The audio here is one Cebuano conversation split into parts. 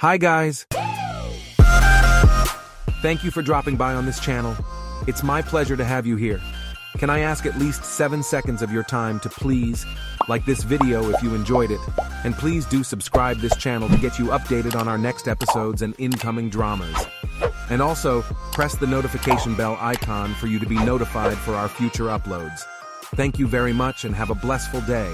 Hi guys! Thank you for dropping by on this channel. It's my pleasure to have you here. Can I ask at least 7 seconds of your time to please like this video if you enjoyed it, and please do subscribe this channel to get you updated on our next episodes and incoming dramas. And also, press the notification bell icon for you to be notified for our future uploads. Thank you very much and have a blissful day.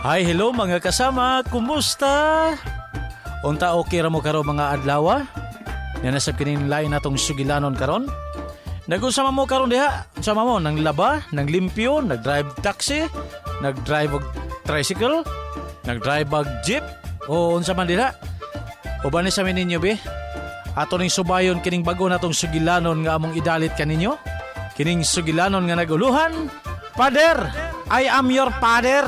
Hi, hello mga kasama, kumusta? Unta okay ra mo karon mga adlaw? Nanasab kining lain natong sugilanon karon. Nag-usama mo karon diha? Usama mo nang laba, nang limpyo, nag-drive taxi, nag-drive og tricycle, nag-drive og jeep, o unsa man diha? Uban ni sa ninyo bi? Ato ning subayon kining bago natong sugilanon nga among idalit kaninyo. Kining sugilanon nga naguluhan, Father, I am your father.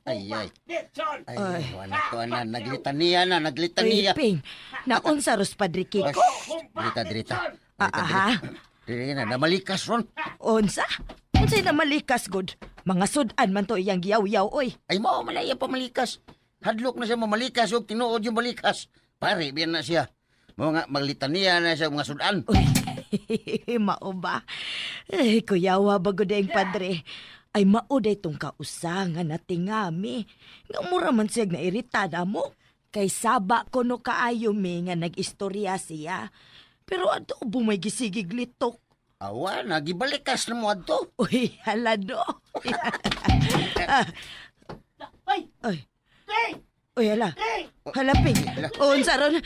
Ay, ay. Ay, wala to na. Naglitaniya na, naglitaniya. Uy, Ping, naunsa ros Padre Kiko? Drita, drita. Ah, Drita na, namalikas ron. Unsa? Unsay namalikas, good? Mga sudan man to iyang giyaw-yaw, oy. Ay, mao man na iyang pamalikas. Hadlok na siya mamalikas, ug tinuod yung balikas. Pare, biyan na siya. Mao nga, maglitaniya na siya mga sudan. Uy, mao ba? Ay, kuyawa ba gud ang padre? Ay mao day tong kausa nga natingami. Nga mura man siya nairitada mo. Kay saba kuno kaayo mi nga nag-istorya siya. Pero ato bumay gisigig litok. Awa, nagibalikas na mo adto. Uy, hala do. Ay! Uy. Uy, hala. Hala, Ping. Unsa ron?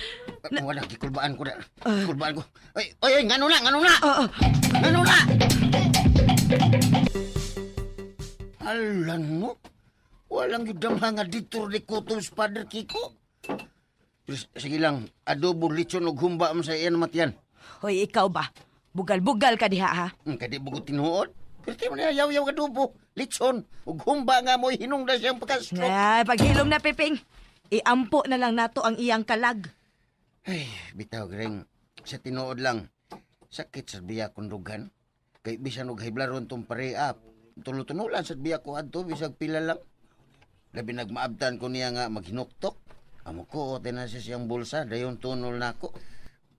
Wala, gikulbaan ko na. Gikulbaan ko. Oy, oy, oy, ngano na, ngano na! Oo. Ngano na! Alam mo, walang yudamha nga dito ni Kutob Father Kiko. Pero sige lang, adobo, lechon ug humba mo sa iyan matiyan. Hoy, ikaw ba? Bugal-bugal ka diha, ha? Kadi bugot tinuod. Pero di mo na yaw-yaw adobo, lechon, ug humba nga mo'y hinungda siyang pagka-stroke. Ay, paghilom na, Piping. Iampo na lang nato ang iyang kalag. Ay, bitaw, Greng. Sa tinuod lang, sakit sa biya kong dugan. Kay bisan og hiblaron tong pare-up. Tulo-tunulan sa biya ko adto, bisag pila lang. Labi nagmaabtan ko niya nga maghinuktok. Amo ko, na siya siyang bulsa, dayon tunol na ako.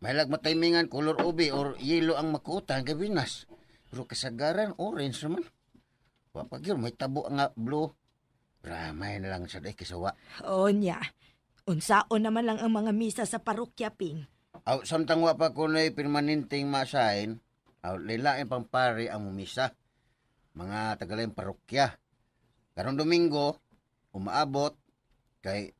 Mahilag mataymingan, color ube or yellow ang makutan kay Binas. Pero kasagaran, orange naman. Wapag yun, may tabo nga blue. Ramay na lang sa day kisawa. O niya. Unsaon naman lang ang mga misa sa parokya, Ping. Aw, samtang wa pa ko na'y permanenteng masahin, aw, lilain pang pare ang mumisa. Mga tagalayang parokya. Karong Domingo, umaabot kay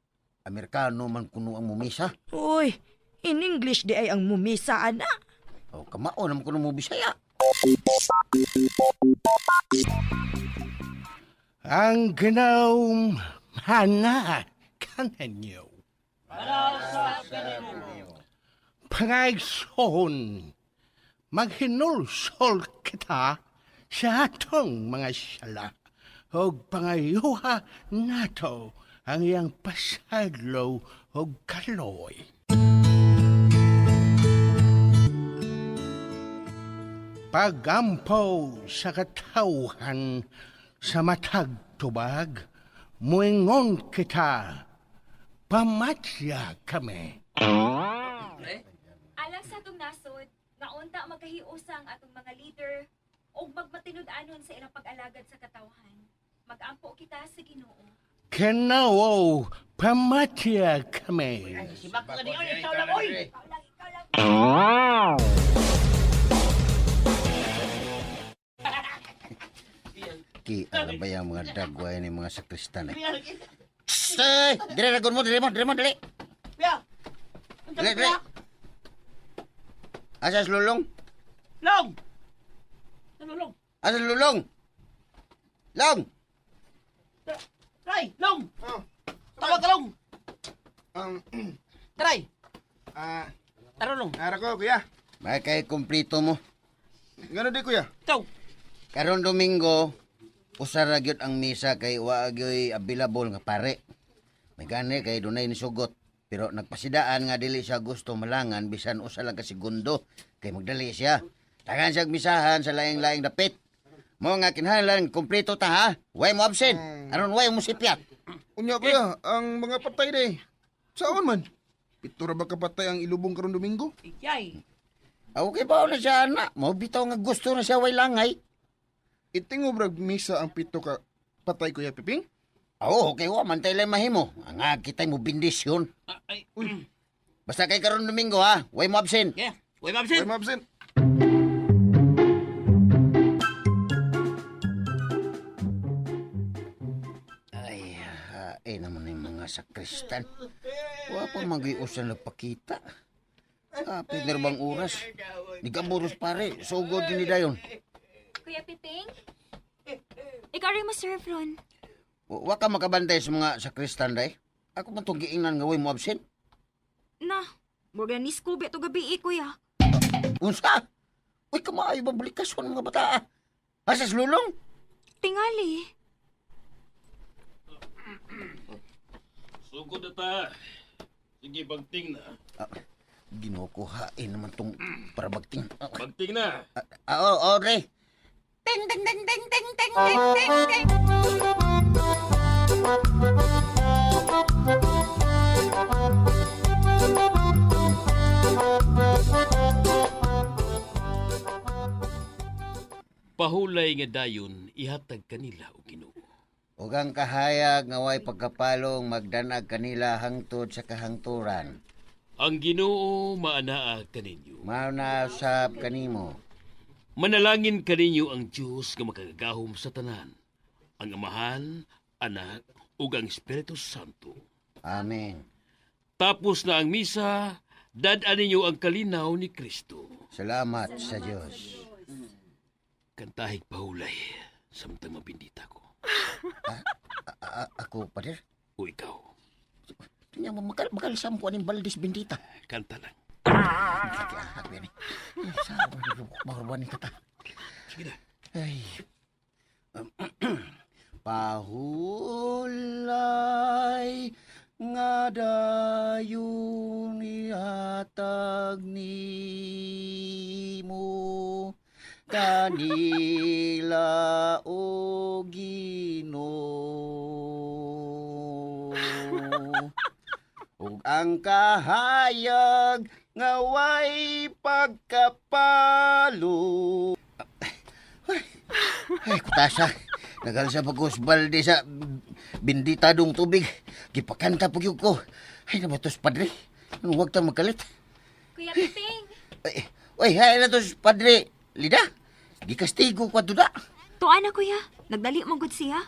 Amerikano man kuno ang mumisa. Uy, in English di ay ang mumisa, ana. O kamao naman kuno mo Bisaya. Ang ginaw mana kaninyo. Pangaigsoon, maghinulsol kita sa atong mga sala og pangayuha nato ang iyang pasadlo og kaloy. Pagampo sa katawhan sa matag tubag, muingon kita, pamatya kami. Alang sa atong nasod, nga unta magkahiusa ang atong mga leader ug magmatinud-anon sa ilang pag-alagad sa katawhan. Magampo kita sa Ginoo. Kanaw, pamatya kami. Ki, alam ba yung mga dagway ni mga sakristan eh? Shhh! Dire, ragon mo, dire mo, dire mo, dali. Dali, dali. Asas lulong? Long! Ano, Long? Asas lulong? Long! Try! Long! Tawag ka, Long! Try! Ah, Tara, Long. ara ko, kuya. May kay kumplito mo. Ngano di, kuya? Ikaw. Karon Domingo, usa ra gyud ang misa kay wa gyoy available nga pare. May gani kay dunay ni sugot. Pero nagpasidaan nga dili siya gusto malangan bisan usa lang ka segundo kay magdali siya. Tagaan siya og misahan sa laing-laing dapit. Mo nga kinahanglan kumpleto ta ha. Way mo absent. Aron way mo sipyat. Unya, kuya, ang mga patay di. Saan man? Pito ra ba ka patay ang ilubong karon Domingo? Iyay. Ah, okay ba na siya ana? Mo bitaw nga gusto na siya way langay. Itingob rag misa ang pito ka patay, Kuya Piping? Oo, okay wa man tayo mahimo. Ang kitay mo bendisyon. Ah, ay. Uy. Basta kay karon Domingo ha, way mo absent. Yeah. Way absent. Way mo absent. Ay, hae naman yung mga sakristan. Wa pa magiusan nagpakita. Kapit na bang oras? Nikaburos pare, sugod ni dayon. Kuya Piping? Ikaw rin mo serve ron. Wa ka makabantay sa mga sakristan day. Ako man tong giingnan nga way mo absent. Na, murag ni school to gabi eh, kuya. Unsa? Uy, kamaayo ba bulikasyon mga bata? ah? Asas lulong? Tingali. Sugod na ta. Sige, bagting na. Ginukuhain naman tong parabagting. Ah, Bagting na. ah, oh, oh, Ray. Ting, ting, ting, ting, ting, ting, ting, ting, ting. Pahulay nga dayon, ihatag kanila o Ginoo. Ug ang kahayag nga way pagkapalong magdanag kanila hangtod sa kahangturan. Ang Ginoo maanaa kaninyo. Mao na usab kanimo. Manalangin kaninyo ang Dios nga makagagahom sa tanan. Ang Amahan, Anak, ug ang Espiritu Santo. Amen. Tapos na ang misa, dad-an ninyo ang kalinaw ni Kristo. Salamat sa Dios. Kantahig pahulay, samtang mabindita ko. Ako, pader. O ikaw, Tingnan mo, makal sampo aning Valdez Bendita. kanta lang. Ako yan eh. Sa maruban kata. Sige na. Ay. Pahulay nga dayon ihatag nimo kanila o Ginoo. Ug ang kahayag nga way pagkapalo. Ay, kutasa. Nagalsa pa ko sa balde sa binditadong tubig. Gipakanta po ko. Ay, nabatos, padre. Huwag ta magkalit. Kuya Piping, Ay, oy, hay na to, padre. Lida, gikastigo ko ato da. tuan na kuya. Nagdali mo gud siya.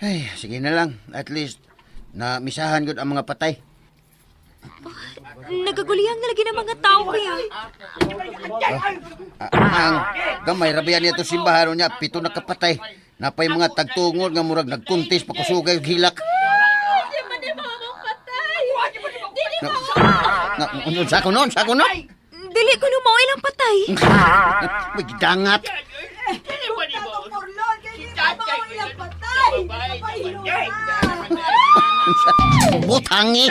Ay, sige na lang. At least, na misahan gud ang mga patay. Nagagulihang na lagi ng mga tao kuya. Ah, ang gamay rabian niya to simbahan niya pito na kapatay. Napay mga tagtungod nga murag nagkuntis pa kusugay og hilak. Na, na, sa ko noon, sa ko noon. Dili ko no mao ilang patay. May gidangat. Butangi.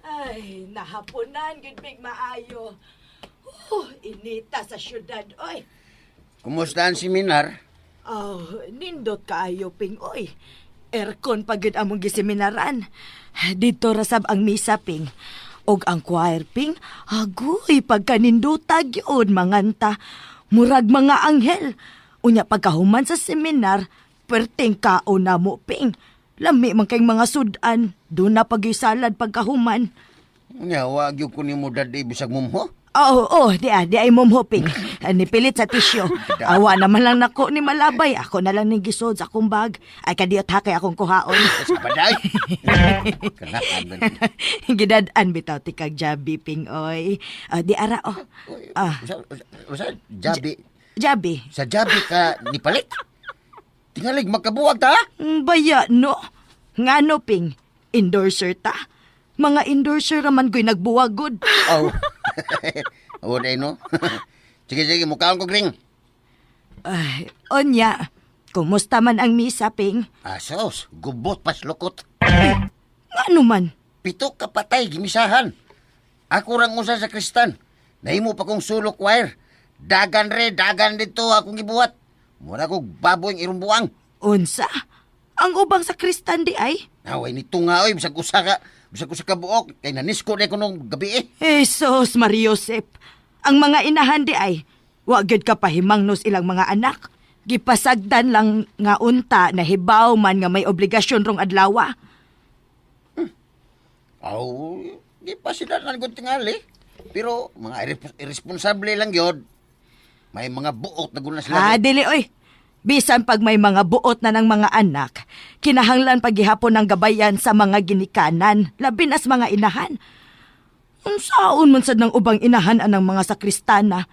Ay, nahaponan, gud big maayo. Inita sa syudad, oy. Kumusta ang seminar? Oh, nindot kaayo ping oy. Aircon pa gud among giseminaran. Dito rasab ang misa ping. Og ang choir ping, agoy pagkaninduta gyud manganta. Murag mga anghel. Unya pagkahuman sa seminar, perting kaon na mo ping. Lami man kay mga sudan, doon na pag salad pagkahuman. Nya, wag gyud ko nimo dadi bisag mumho. Oo, oh, di ah, di ay mumhoping. Nipilit sa tisyo. Awa naman lang nako ni Malabay. Ako na lang ning gisod sa akong bag. Ay kadiyot ha kay akong kuhaon. Sa baday. Kanahan man. Gidad-an bitaw ti kag Jabi, Ping, oy. Di ara, oh. Ah. Usa, Jabi. Jabi. Sa Jabi ka nipalit? Tingalig, magkabuwag ta? Baya, no. Ngano, Ping? Endorser ta? Mga endorser raman ko'y nagbuwagod. Oh. Oo, day, no? Sige, sige, mukhaon ko, Gring. Ay, onya, kumusta man ang misa, Ping? Asos, gubot paslukot. Ngano man? 7 ka patay, gimisahan. Ako rang usa sa Kristan. Nahimo pa kong solo choir. Dagan re, dagan dito akong gibuhat. Mura kog baboy ang irumbuang. Unsa? Ang ubang sa Kristan di ay? Naway nito nga, oy, bisag usa ka buok. Kay nanisko na ko nung gabi eh. Jesus, Maria Josep. Ang mga inahan di ay, wa gyud ka pahimangnos ilang mga anak. Gipasagdan lang nga unta na hibaw man nga may obligasyon rong adlawa. Aw, di pa sila nagod tingali. Pero mga irresponsable lang yun. May mga buot na guna sila. Ah, dili oy. Bisan pag may mga buot na ng mga anak, kinahanglan paghihapon ng gabayan sa mga ginikanan, labi nas mga inahan. Unsaon man sad ng ubang inahan anang mga sakristana.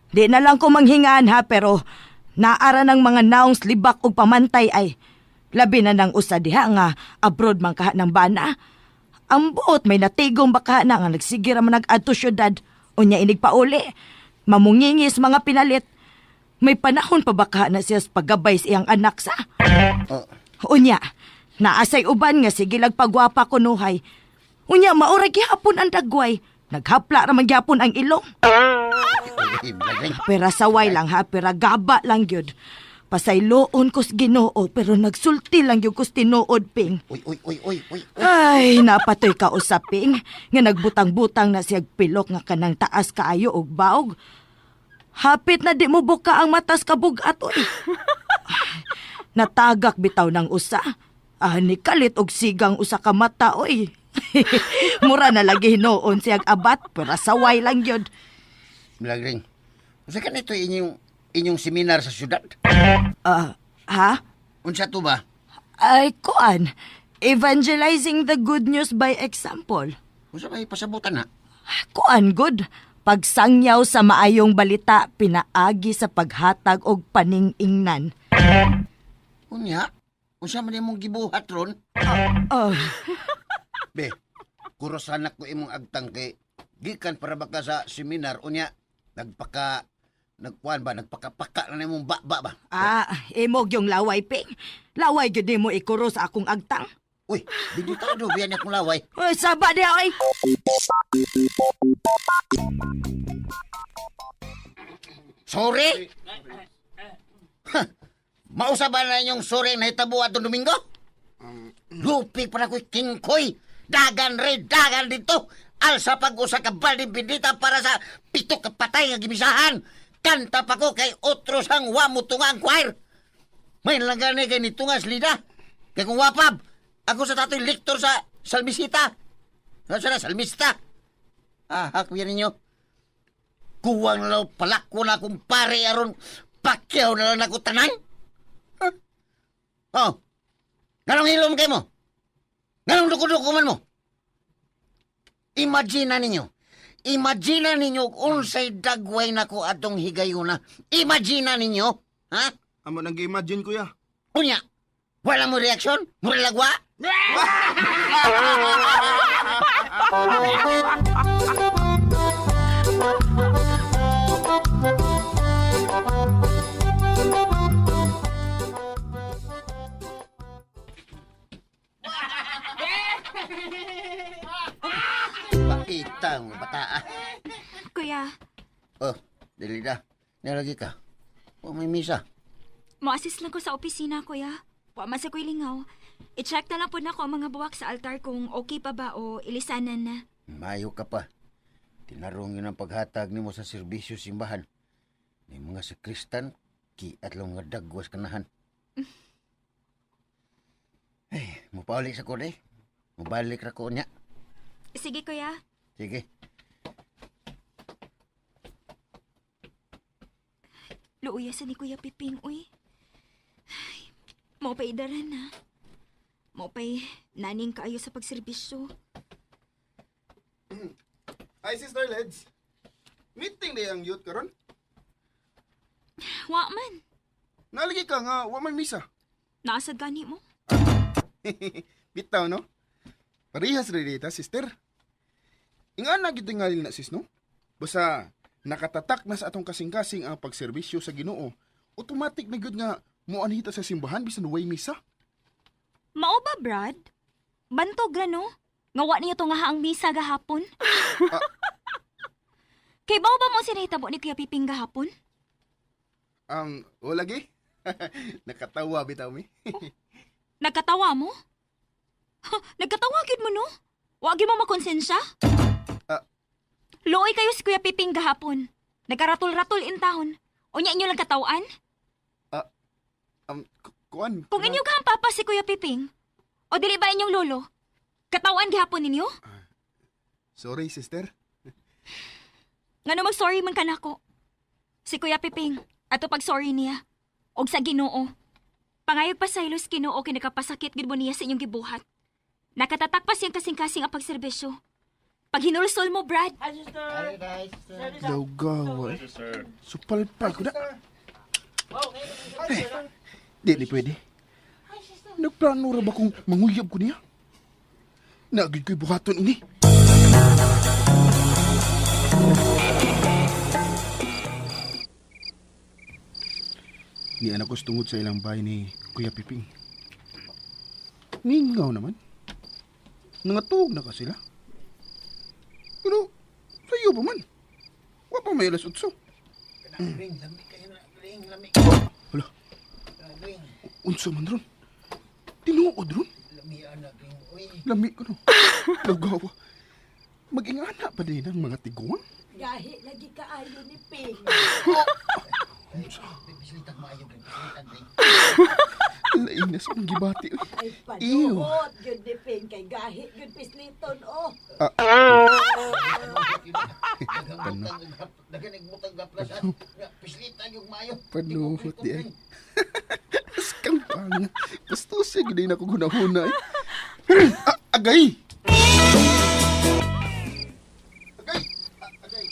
Di na lang ko manghingaan ha, pero naara ng mga naong libak og pamantay ay. Labi na ng usa diha nga abroad man kaha ng bana. Ang buot may natigong baka na nga nagsigira man nag-adto syudad. Unya inig pauli. Mamungingis mga pinalit. May panahon pa baka na siya paggabay sa iyang anak sa. Oh. Unya, naasay uban nga sige lagpagwapa kunuhay. Unya, maura gihapon ang dagway. Naghapla raman gihapon ang ilong. Pera saway lang ha, pera gaba lang yun. Pasayloon kos Ginoo, pero nagsulti lang yung kos tinuod, Ping. Uy, uy, uy, uy, uy. Ay, napatoy ka usaping. Nga nagbutang-butang na siyag pilok nga kanang taas kaayo og baog. Hapit na di mo buka ang matas kabugat, uy. Natagak bitaw ng usa. Ah, ni kalit og sigang usa ka mata, uy. Mura na lagi hinuon siyag abat, pero saway lang yun. Milagring, unsa ka nito inyong seminar sa syudad? Ha? Unsa to ba? Ay, kuan. Evangelizing the good news by example. Unsa may pasabutan na? Kuan, good. Pagsangyaw sa maayong balita, pinaagi sa paghatag og paningingnan. Unya, unsa man imong gibuhat ron? Be, kurosanak ko imong agtang kay gikan para baka sa seminar, unya, nagpakapaka na imong baba ba? Ah, imog yung laway, Ping. Laway gyud nimo ikuro sa akong agtang. Uy, binditado biyan akong laway. Uy, saba diya, oy. Sorry? Huh, mausa ba na inyong sorry na hitabo atong Domingo? Lupi pa na ko'y kingkoy. Dagan re, dagan dito. Alsa pag-usa ka balde bindita para sa 7 ka patay nga gimisahan. Kanta pa ko kay otro sang wamutunga ang choir. May lang gani kay nitungas lida. Kay kung wapab, ako sa tatoy lektor sa salmisita. Ano na, salmista? Ah, hakwiyan ninyo. Kuwang na lang palakko na akong pare aron pakyaw na lang ako tanan. Huh? Oh, ganong hilom kayo mo? Ganong duko-duko man mo? Imagine ninyo. Imagine ninyo unsay dagway na ko atong higayuna. Imagine ninyo. Ha? Amo nang gi-imagine, kuya. Unya, wala mo reaksyon? Mura lagwa? Paitang bata. Kuya. Oh, dili na. Nalagi ka. Oh, may misa. Mo-assist lang ko sa opisina, kuya. Wa man sa ko'y lingaw. I-check na lang po na ko ang mga buwak sa altar kung okay pa ba o ilisanan na. Mayo ka pa. Tinarong yun ang paghatag nimo sa serbisyo simbahan. Ni mga sakristan, ki at lang nga dagwas kanahan. Ay, mupauli sa ko eh. Mubalik ra ko niya. Sige, kuya. Sige. Luoya sa ni Kuya Piping, uy. Ay, mao pa idaran na. Mao pa'y naning kaayo sa pagserbisyo. Hi, Sister Leds. Meeting day ang youth karon. Wa man. Nalagi ka nga, wa man misa. Naasad gani mo? Bitaw, no? Parehas rin dita, sister. Ingana gid nga na sis, no? Basta nakatatak na sa atong kasing-kasing ang pagserbisyo sa Ginoo. Automatic na gyud nga moanhita sa simbahan bisan way misa. Mao ba, Brad? Bantog ra, no? Nga wa niyo to nga ang misa gahapon? Kay bao ba mo sinahitabo ni Kuya Piping gahapon? Wala gi. Nakatawa bitaw mi. Oh, nagkatawa mo? Ha, nagkatawa gid mo, no? Wa gid mo makonsensya? Luoy kayo si Kuya Piping gahapon. Nagkaratol-ratol in taon. Unya inyo lang katawan? Kuan. Kung inyo ka ang papa si Kuya Piping, o dili ba inyong lolo, katawan gihapon ninyo? Sorry, sister. Ngano mag-sorry man ka nako. Si Kuya Piping, ato pag-sorry niya. Og sa Ginoo. Pangayog pa sa ilos Ginoo kay nakapasakit gid mo niya sa inyong gibuhat. Nakatatak pa siyang kasing-kasing ang pagserbisyo. Pag hinulsol mo, Brad. Hi, sister. Hi, sister. Lawgaw, eh. Supalpal ko na. Eh, di pwede. Nagplano ra ba kung manguyab ko niya? Nagid ko'y buhaton ini. Ni anak ko tungod sa ilang bahay ni Kuya Piping. Mingaw naman. Nangatug na ka sila. Pero, sayo pa man. Wa pa may 8:00. Ring, lami kayo na. Ring, lami. Hala. Unsa man ron? Tinuod ron? Lami, anak, ring. Uy. Lami ko no. Lagawa. Mag-ingana pa din ang mga tiguan. Gahi lagi kaayo ni Ping. Unsa? Pislitag maayo, ring. Pislitag, ring. Lain na sa akong gibati. Ay, panuot yun ni Ping kay gahi yun pisliton, oh. Panuot di ay. Askang panga. Gusto siya gini na ko gunahuna eh. Agay! Agay! Agay!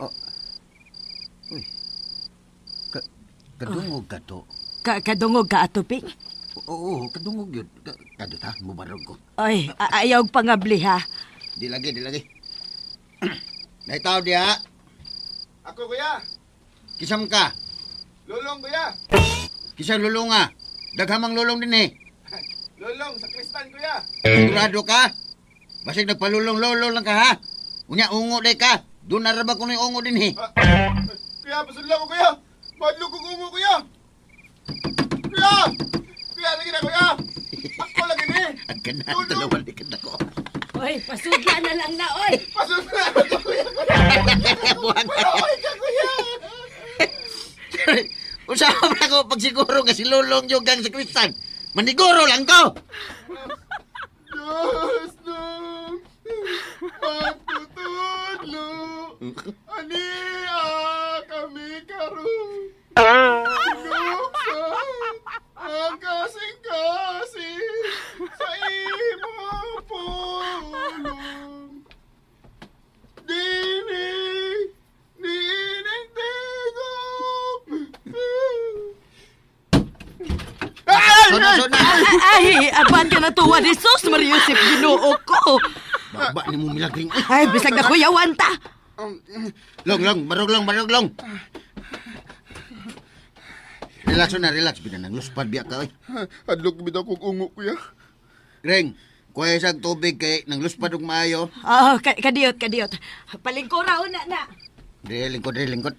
Oh. Uy. Kadungog ka to. Kadungog ka, Ato Ping? Oo, kadungog yun. Kadot ha, mubarog ko. Ay, ayaw pangabli ha. Di lagi, di lagi. Naitaw diha. Ako, kuya. Kisam ka. Lulong, kuya. Kisang lulong ha. Daghamang lulong din eh. Lulong, sa kristan, kuya. Sigurado ka? Basig nagpalulong-lulong lang ka ha. Unya, ungo day ka. Doon na raba ko na yung ungo din eh. Kuya, pasunla ko, kuya. Madlog kong ungo, kuya. Kuya! Kuya, lagi na, kuya! Ako lagi ni! Ang ganahan, dalawa likod ako. Oy, pasudla na lang na, oy! Pasudla na ako, kuya! Buhang. Oy ka, kuya! Usama na ko pagsiguro nga si Lulong yung gang sa Kristan. Maniguro lang ko! Diyos nung pagtutudlo, aniya kami karon. Sinuksan ang kasing-kasing sa imong pulong. Dini, nining tigop. Suna, suna! Ay, apan ka natuwa ni Sus, Mariusip, Ginoo ko. Baba ni mo milagring. Ay, bisag na kuyawan ta. Long, long, barog long, barog long. Relax na, relax. Binanang luspad biya ka, oy. Adlok bitaw kog ungo, kuya. Reng, kuha isang tubig kay nang luspad og maayo. Oh, kadiyot, kadiyot. Palingkura una na. Dire, lingkod, dire, lingkod.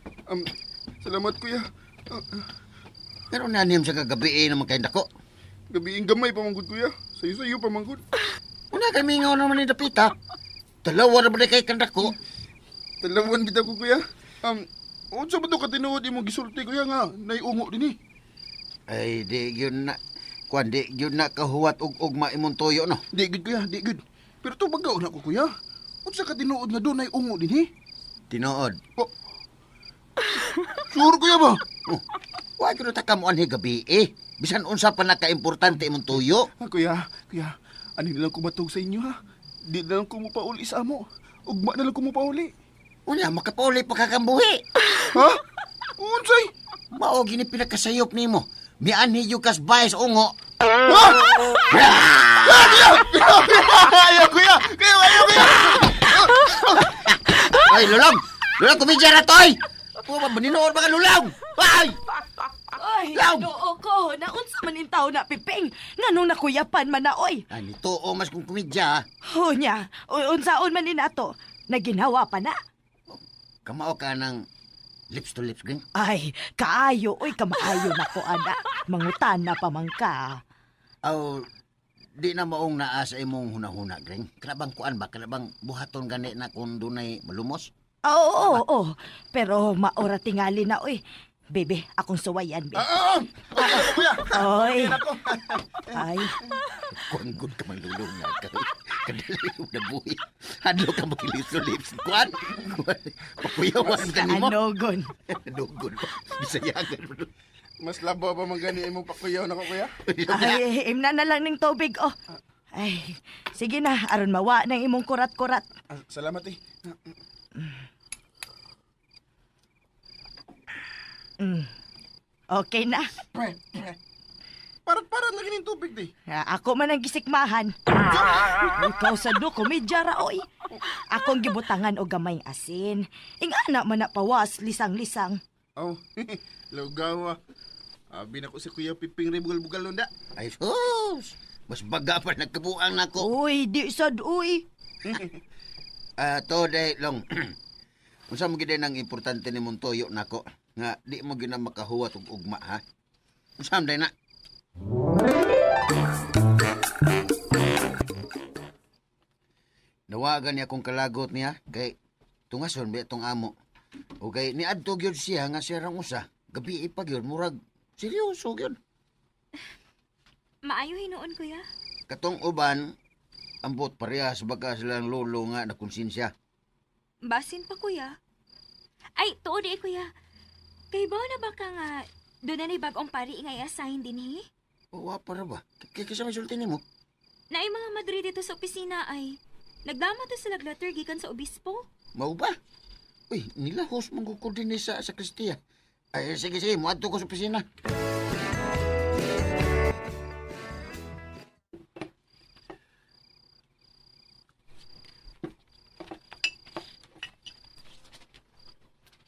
Salamat, kuya. Pero naniyam sa kagabi eh, naman kayo dako. Gabiing gamay pa manggod, kuya. Sayo-sayo pa manggod. Una kami nga naman ni Dapita. Dalawa na ba kay kandako? Dalawan bitaw ko, kuya. Unsa ba to katinuod imong gisulti, kuya, nga naiungo din eh? Ay, di yun na. Kuan, di yun na kahuwat og ugma imong tuyo, no? Di gud, kuya, di gud. Pero to bagaw na ko, kuya. Unsa ka tinuod nga doon ay ungo din eh? Tinuod. Oh. Sure kuya ba? Oh, wa gyud ta kamo anhi gabi eh. Bisan unsa pa nakaimportante imong tuyo. Ah, kuya, kuya, ani na lang ko matug sa inyo ha. Di na lang ko mopauli sa amo. Ugma na lang ko mopauli. Unya makapauli pa kakambuhi. Ha? Unsay? Mao gini pinakasayop nimo. Mianhi yung kas bayas ungo. Ha? Ah, kuya! Ayaw, kuya! Kuya, ayaw, kuya! Ay, lulong! Lulong, kumidya na to, ay! Puma, maninood mga lulong! Ay! Ay, Law! noo ko. Naunsa man intaw na, Piping. Nganong nakuyapan man na, oy. Ay, nito, o mas kung kumidya, ha? Unya, unsaon man ni nato. Naginhawa pa na. Kamao ka ng lips to lips, gang. Ay, kaayo, oy, kamaayo na ko, ana. Mangutan na pamangka. Aw, di na maong naa sa imong hunahuna, Greng. Kana bang kuan ba? Kana bang buhaton gani na kung dunay malumos? Oo, oo, oo. Pero maora tingali na, oy. Bebe, akong suwayan, be. Ah, ah, okay, kuya. Oy. Okay na ko. Ay, Kuan good ka man lulong na ka. Kadali mo na buhi. Hadlo ka mo lips to lips. Kuan! Kuan! Pakuyawan ka nimo. anogon. Dugon pa. Bisayagan mo. Mas labaw pa man gani imong pakuyaw na ko, kuya. Ay, imna na lang ning tubig, oh. Ay, sige na, aron mawa ng imong kurat-kurat. Ah, salamat eh. Okay na. Pre, pre. Parat-parat lagi ning tubig di. Ah, ako man ang gisikmahan. Ikaw sa do, komedya ra, oy. Akong gibutangan og gamayng asin. Ingana man na pawas, lisang-lisang. Oh, lugaw ah. Abi na ko si Kuya Piping Ribugal-bugal nunda. Ay, sus! Mas baga pa nagkabuang nako. Uy, di sad, uy. Ah, to day long. Unsa mo gid ang importante nimong tuyo nako nga di mo gid na makahuwat og ugma ha. Unsa man day na? Nawagan niya akong kalagot niya kay tungason ba itong amo. O kay niadto gyud siya nga siya rang usa. Gabi pa gyud murag seryoso gyud. Maayo hinuon, kuya. Katong uban ambot parehas baka silang lolo nga na konsensya. Basin pa, kuya. Ay, tuod eh, kuya. Kay ba na ba ka nga doon na ni bagong pari nga i-assign din, he? Wa pa ra ba? Kay kaysa may sulti nimo. Naay mga madre dito sa opisina ay nagdama to sila letter gikan sa obispo. Mao ba? Uy, nilahos man ko din sa sakristiya. Ay, sige, sige, muadto ko sa opisina.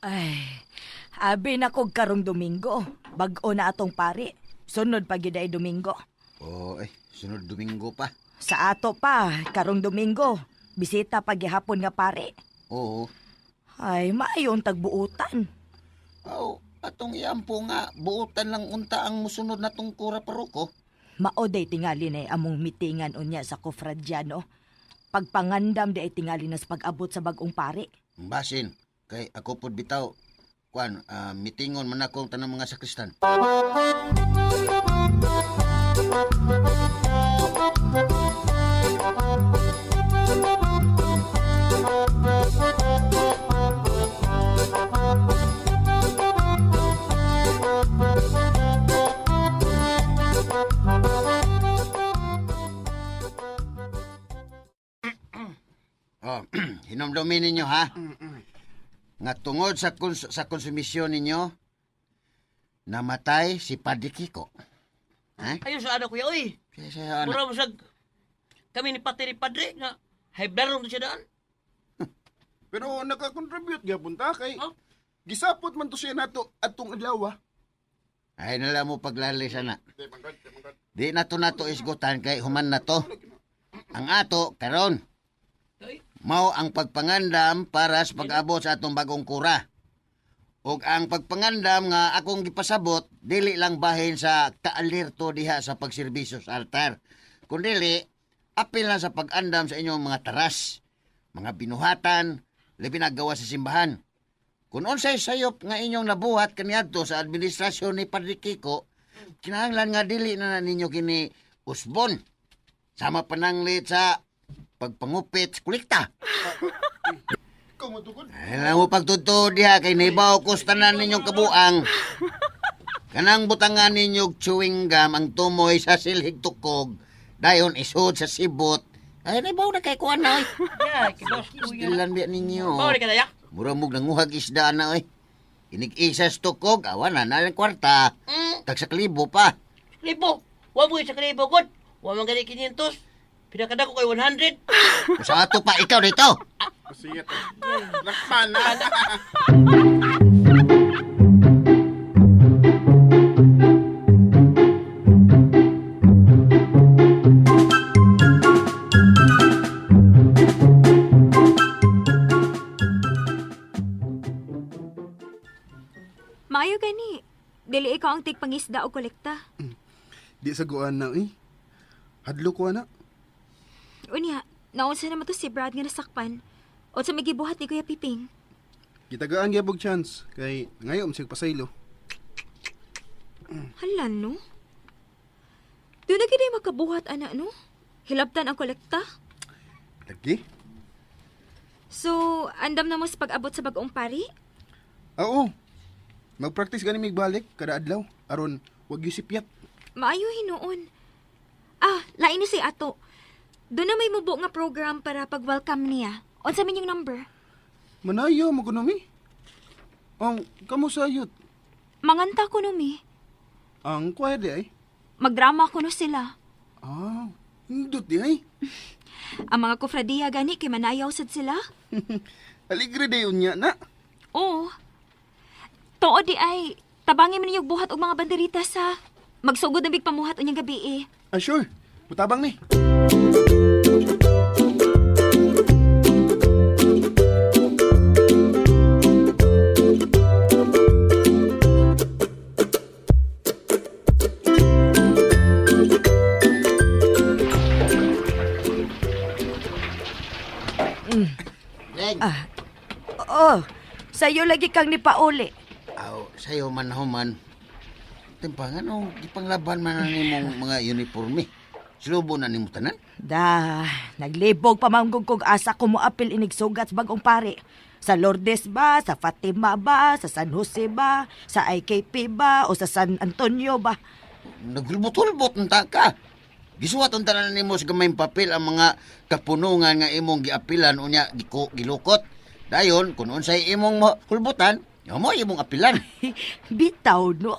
Ay, abi na kog karong Domingo. Bag-o na atong pari. Sunod pa gyud ay Domingo. Oh, ay, sunod Domingo pa. Sa ato pa, karong Domingo. Bisita pa gihapon nga pari. Oo. Ay, maayon tagbuutan. Aw, atong iampo nga, buutan lang unta ang musunod na tong kura paroko. Maoday tingali na among mitingan unya sa kofradya, no? Pagpangandam di ay tingali na sa pag-abot sa bagong pari. Basin, kay ako pod bitaw, kuan, mitingon man akong tanang mga sakristan. Oh, hinumdumin ninyo ha. Nga tungod sa sa konsumisyon ninyo, namatay si Padre Kiko. Ha? Ayun sa ano, kuya, oy. Siya, ano? Mura mo sag kami ni Pati ni Padre nga hayblaron to siya daan. Pero nakakontribute gyapon ta kay Oh. gisapot man to siya nato atong adlaw. Ay nala mo paglalis ana. Di na to nato isgutan kay human na to. Ang ato karon Ay. mao ang pagpangandam para sa pag-abot sa atong bagong kura. Ug ang pagpangandam nga akong gipasabot dili lang bahin sa kaalerto diha sa pagserbisyo sa altar. Kundili apil na sa pag-andam sa inyong mga taras, mga binuhatan, labi na gawa sa simbahan. Kung unsay sayop nga inyong nabuhat kaniadto sa administrasyon ni Padre Kiko, kinahanglan nga dili na ninyo kini usbon. Sama pananglit sa pagpangupit sa kolekta. Ikaw matukod. Alam mo pagtudto diha kay naibaw ko sa tanan ninyong kabuang. Kanang butangan ninyo chewing gum ang tumoy sa silhig tukog. Dayon isod sa sibot. Ay, naibaw na kay kuan na, oy. Ya, kibos kuya. Stilan biya ninyo. Mao ka dayak. Mura mog nanguhag isda na, oy. Inig-isa sa tukog, awan na, nalang kwarta. Tagsak libo pa. Libo. Wa mo sa kalibo god. Wa man gani 500. Pinakadako kay 100. Kung sa ato pa, ikaw dito. Sige to. Lakpan na. Maayo gani. Dili ikaw ang tigpangisda o kolekta. Di sa guan na, eh. Hadlo ko na. Unya, naunsa naman to si Brad nga nasakpan. O sa may gibuhat ni Kuya Piping. Gitagaan gyud chance kay ngayon sig pasaylo. Hala, no? Doon na gid makabuhat, ana, no? Hilabtan ang kolekta. Lagi? So, andam na mo sa pag-abot sa bagong pari? Oo. Magpractice gani mig balik kada adlaw aron wag yusipyat. Maayo hinuon. Ah, lain ni si ato. Doon na may mubo nga program para pag-welcome niya. Unsa man yung number? Manayo mo kuno mi. Ang kamo sayot. Manganta ko no mi. Ang choir di ay. Magdrama ko no sila. Ah, indot di ay. Ang mga kofradiya gani kay manayaw sad sila. Aligre day unya na. Oo. Tuod di ay tabangi man ninyog buhat og mga banderita sa magsugod na big pamuhat unyang gabi eh. Ah, sure. Mutabang ni. Leng. Ah, oo, sayo lagi kang nipauli. Aw, sayo man human. Timpa nga no, gipanglaban man na nimong mga uniforme. Slubo na nimo tanan. Da, naglibog pa manggug kog asa ko moapil inig sugat sa bagong pare. Sa Lourdes ba, sa Fatima ba, sa San Jose ba, sa IKP ba, o sa San Antonio ba? Naghulbot-hulbot unta ka. Gisuwat unta na nimo sa gamayng papel ang mga kapunungan nga imong giapilan unya giko gilukot. Dayon kun unsay imong hulbutan, mo imong apilan. Bitaw no.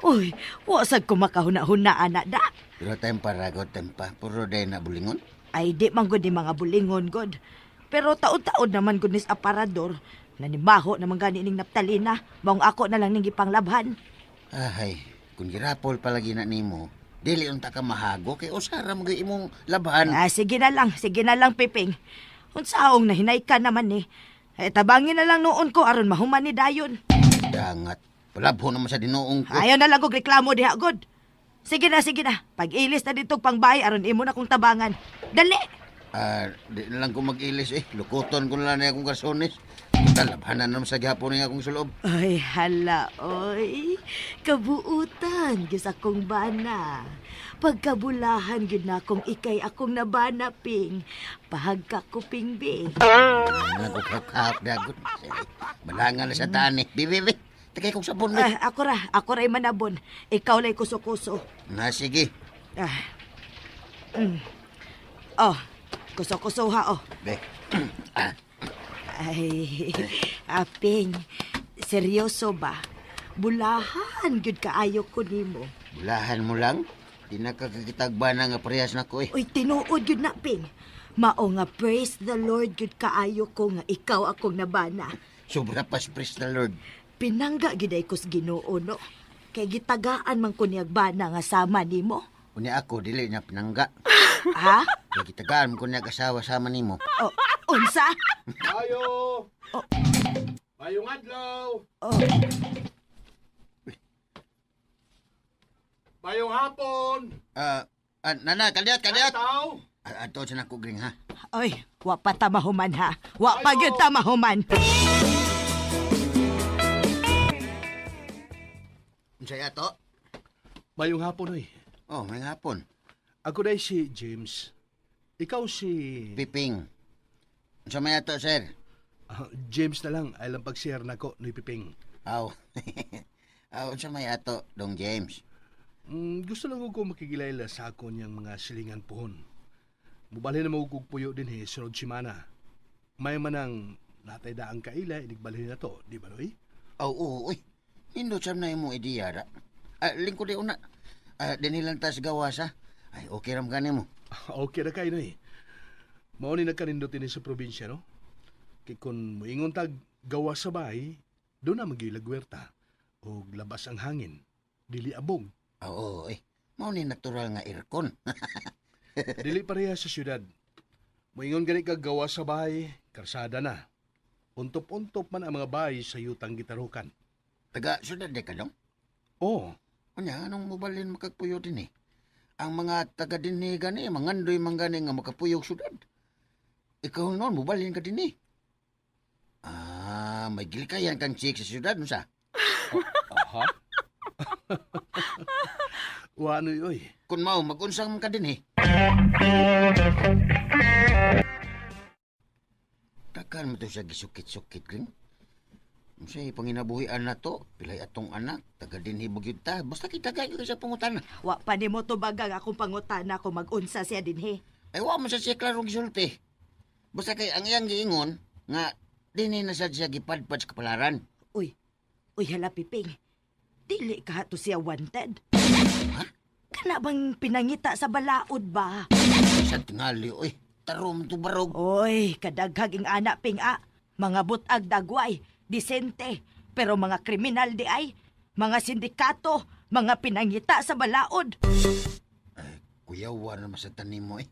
Uy, wa sad ko makahuna-huna ana da. Pero tempa ragot tempa, puro day na bulingon. Ay di man gud ni mga bulingon god. Pero taon-taon naman gud nis aparador. Nanimaho naman gani ning naptalina. Maong ako na lang ning gipanglabhan. Ahay, kung girapol palagi na nimo, dili unta ka mahago kay usara mo gyud imong labhan. Ah, sige na lang, Piping. Unsaong nahinay ka naman eh. Eh, tabangin na lang noon ko aron mahuman ni dayon. Dangat, palabho naman sa dinoong ko. Ayaw na lang og reklamo diha god. Sige na, sige na. Pag-ilis na dito pangbahay aron imo na kong tabangan. Dali. Ah, di na lang ko mag-ilis eh. Lukuton ko na lang na akong garsones. Talabhanan naman sa gihapon nga akong sulob. Ay, hala, oy. Kabuutan, gyud sa akong bana. Pagkabulahan, gyud na akong ikay akong nabana, Ping. Pahagka ko, Ping, Bing. Nagukakak dagot. Balangan na sa taan eh. Bi, bi, bi. Tagay kong sabon, bi. Ah, ako ra'y manabon. Ikaw la'y kuso-kuso. Na, sige. Ah. Oh, kuso-kuso ha, oh. Be. Ah, Ay, aping, seryoso ba? Bulahan, gyud kaayo ko nimo. bulahan mo lang. Di na kakakitagba na nga parehas na ko eh. Uy, tinuod gyud na, Ping. Mao nga praise the Lord gyud kaayo ko nga ikaw akong nabana. Sobra pas praise the Lord. Pinangga gyud ay ko sa Ginoo no. Kay gitagaan man ko niyag bana nga sama nimo. Unya ako, dili niya pinangga. Ha? Kaya gitagaan ko niya asawa sama nimo. Oh, unsa? Ayo! Mayong adlaw! Oh, Mayong hapon! Ah, nana, kaliat, kaliat. Tao! Ah, ato sa nako gring ha. oy, wa pa ta mahuman ha. Wa pa gyud ta mahuman. Unsay ato? Mayong hapon, oy. Oh, may hapon. Ako dahil si James. Ikaw si... Piping. Unsa may ato, sir? James na lang ay lang pag-share nako ni Piping. Aw. Aw, unsa may ato, Dong James? Gusto lang ko makigilayla sa ako niyang mga silingan puhon. Mubalhin na magugug puyo din he, sunod simana. May manang natay daang kaila, inigbalhin na to, di ba Noy? Aw, oo, uy. Nindot sam na imong ideya ra. Lingkod di una. Dinhi lang tas gawas ha. Ay, okay ram gani mo. Okay na kayo, Noy. Mao ni nagkanindot din sa probinsya, no? Kay kung muingon tag gawas sa bahay, doon na magilagwerta. O labas ang hangin, dili abog. Oo, eh. Mao ni natural nga aircon. Dili pareha sa syudad. Moingon gani kag gawas sa bahay, karsada na. Untop-untop man ang mga bahay sa yutang gitarukan. Taga syudad di ka, Dong? Oo. Unya, anong mobalhin makagpuyo din eh? Ang mga taga dinhi gani, mangandoy man gani nga makapuyog syudad. Ikaw noon, mobalhin ka din eh. Ah, may gilikayan kang chick sa syudad, unsa? Aha. Wa ano oy. Kung mao, mag-unsang man ka din eh. Takan mo to siya gisukit-sukit, Gring. Unsay panginabuhian na to, pilay atong anak, taga dinhi bugyud ta. Basta kita kayo sa pangutana. Wa pa nimo tubagang akong pangutana kung mag-unsa siya dinhi. Ay, wa man sa siya klarong gisulti. Basta kay ang iyang giingon nga dinhi na sad siya gipadpad sa kapalaran. Uy, uy hala Piping. Dili ka to siya wanted. Ha? Kana bang pinangita sa balaod ba? Sa tingali, uy. Tarom to barog. Oy, kadaghag ing anak ping a. Mga butag dagway, disente, pero mga kriminal di ay. Mga sindikato, mga pinangita sa balaod. Ay, kuyawa naman sa tanim mo eh.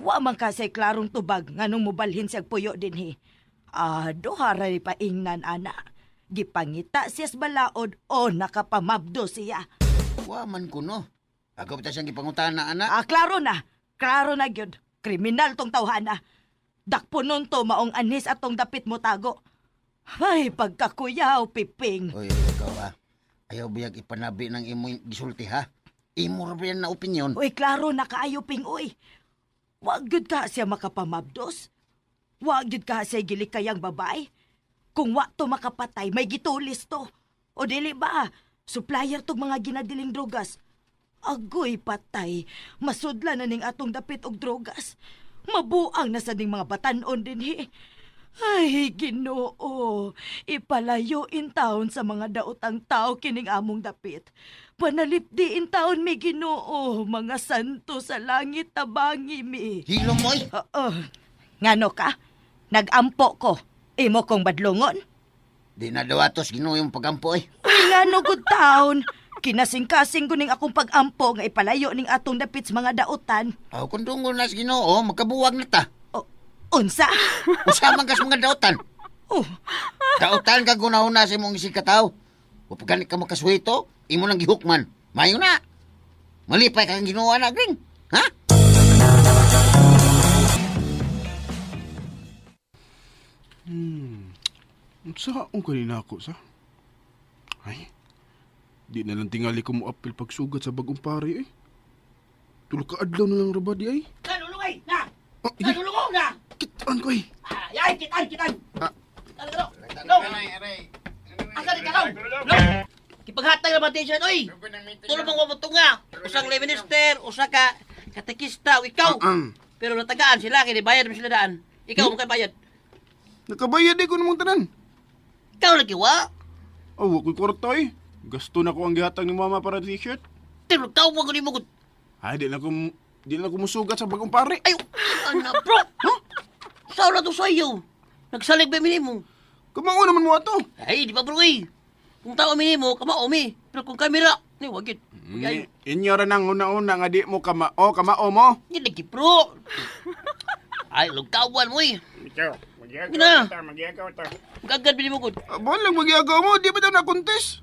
Wa man kasi klarong tubag nganong mobalhin siyag puyo dinhi. Ah, duha ra ni paingnan ana. Gipangita siya sa balaod o nakapamabdo siya. Wa man kuno. Agaw ta siyang gipangutana, anak. Ah, klaro na. Klaro na gyud. Kriminal tong tawhana. Dakpo nun to maong anis atong dapit mo tago. Ay, pagkakuyaw, Piping. Oy, ikaw ah. Ayaw biyag ipanabi ng imo gisulti ha. Imo ra ba yan na opinyon? Uy, klaro na kaayo, Ping, uy. Wa gyud ka siya makapamabdos. Wa gyud ka siya gilikayang babae. Kung wa to makapatay, may gitulis to. O dili ba, supplier tog mga ginadiling drogas. Agoy patay, masudla na ning atong dapit og drogas. Mabuang na sa ning mga batanon dinhi. Ay, Ginoo, ipalayo in taon sa mga daotang tao kining among dapit. Panalipdi in taon mi Ginoo, mga santo sa langit tabangi mi. Hilom oy. Oo. Ngano ka? Nagampo ko. Imo kong badlongon. Di na daw atos Ginoo yung pagampo eh. Uy, ngano good taon. Kinasing-kasing ko ning akong pagampo nga ipalayo ning atong dapit sa mga daotan. Aw, kung dungol na sa Ginoo, magkabuwag na ta. O, unsa? Usa man kas mga daotan. Oh, Daotan ka gunahuna sa imong isig kataw. Wa pa gani ka makaswito, imo nang gihukman. Mayo na. Malipay ka kang Ginoo na, Gring. Ha? Unsa ang kanina ako sa? Ay, di na lang tingali ko mo apil pagsugat sa bagong pare eh. Tulo ka adlaw na lang ra ba di ay? Nalulungay! Na! Oh, Nalulungaw na! Kitaan ko eh. Ay, kitan, kitan! Ah. Ano, no? Asa di ka raw? No? Kipaghatag naman din siya, oy! Tulo mong wamutunga! Usang lay minister, usa ka katekista, o ikaw! Pero natagaan sila, kaya bayad mo sila daan. Ikaw, mo kay bayad. Nakabayad eh ko namang tanan. Ikaw lagi, wa? Oh, wa ko'y kwarta eh. Gasto na ko ang gihatag ni mama para t-shirt. Pero ikaw, wag ko ni mo. Ay, di na ko musugat sa bagong pare. Ay, ano, bro? Huh? Sao na to sa'yo? Nagsalig ba minimo? Kamao naman mo ato. Ay, di ba bro eh? Kung tao minimo, kamao mi. Pero kung kamera, ni wag yun. Inyo ra nang una-una nga di mo kamao, kamao mo. Hindi lagi bro. Ay, lugtawan mo eh. Gina. Gagad minimo gud. Abo lang magyagaw mo, di ba daw na-contest?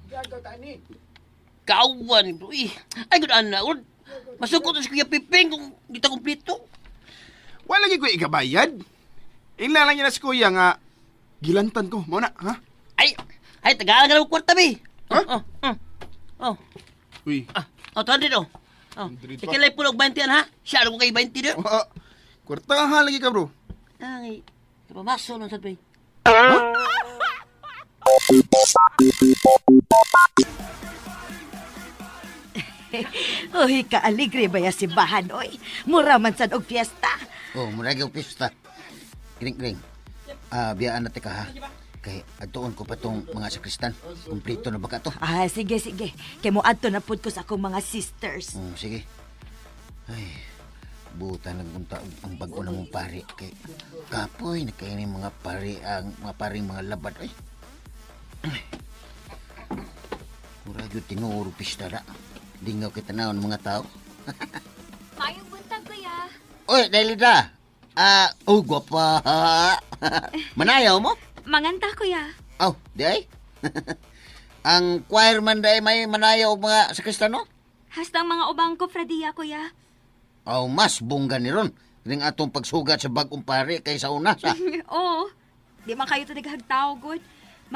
Kawan bro eh. Ay, good ana. Masukot sa Kuya Piping kung di ta kumplito. Wala lagi ko ikabayad. Ila lang niya na si kuya nga gilantan ko. Mo na, ha? Ay, ay, tagaan ka na kwarta bi. Ha? Oh, oh, oh. Uy. Ah, oh, 200 oh. Oh. 100 pa. Sige lang pulog 20 ha. Siya ko kay 20 do. Kwartahan lagi ka, bro. Ay, kapamaso nun sad bay. Uy, kaaligre ba ya simbahan, oy. Mura man sad og fiesta. Oh, murag yung pista. Gring, gring. Ah, biyaan na ka ha. Kay adtuon ko pa tong mga sakristan. Kumplito na ba ka to? Ah, sige, sige. Kay mo adto na pud ko sa akong mga sisters. Oh, sige. Ay, buta lang unta ang bag-o na mong pari. Kay kapoy na kayo ni mga pari ang mga paring mga labad. Ay. Murag yung tinuuro pista ra. Dingaw kita na mga tao. Maayong buntag, kuya. Uy, Delida. Ah, oh, gwapa. Manayaw mo? Manganta, kuya. Oh, di ay? Ang choir man day may manayaw og mga sakristano? Hastang mga ubang kofradiya, kuya. Oh, mas bongga ni ron. Ring atong pagsugat sa bagong pare kaysa una sa. Oo. Di man kayo to naghagtao, god.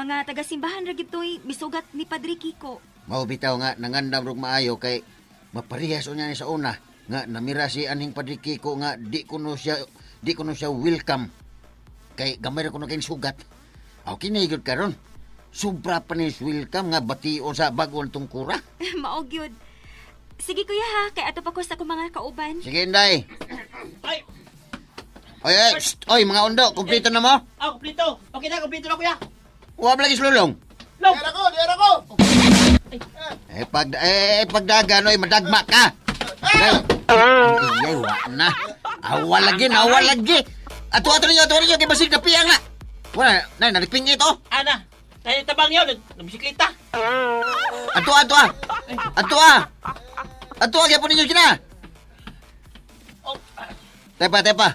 Mga taga-simbahan ra gid to'y misugat ni Padre Kiko. Mao bitaw nga nangandam rog maayo kay maparehas unya ni sa una nga namira si anhing Padre Kiko nga di kuno siya welcome kay gamay ra kuno kay sugat. Aw kini gyud karon. Sobra pa ni welcome nga bation sa bag-on tong kura. Mao gyud. Sige kuya ha, kay ato pa ko sa akong mga kauban. Sige inday. Ay! Oy, oy, psst, oy mga undo, kumpleto na mo? Ah, kumpleto. Okay na, kumpleto na kuya. Wa ba lagi sulong? Long! Diyan ako! Eh pagdagan oy madagma ka. Ay, ay, wa na. Awa lagi, awa lagi. Ato ninyo kay basig na piyang na. Wala na, naliping ito. Ana, tayo tabang niyo, nagbisikleta. Ato. Ato gyapon ninyo kina. Oh. Tepa.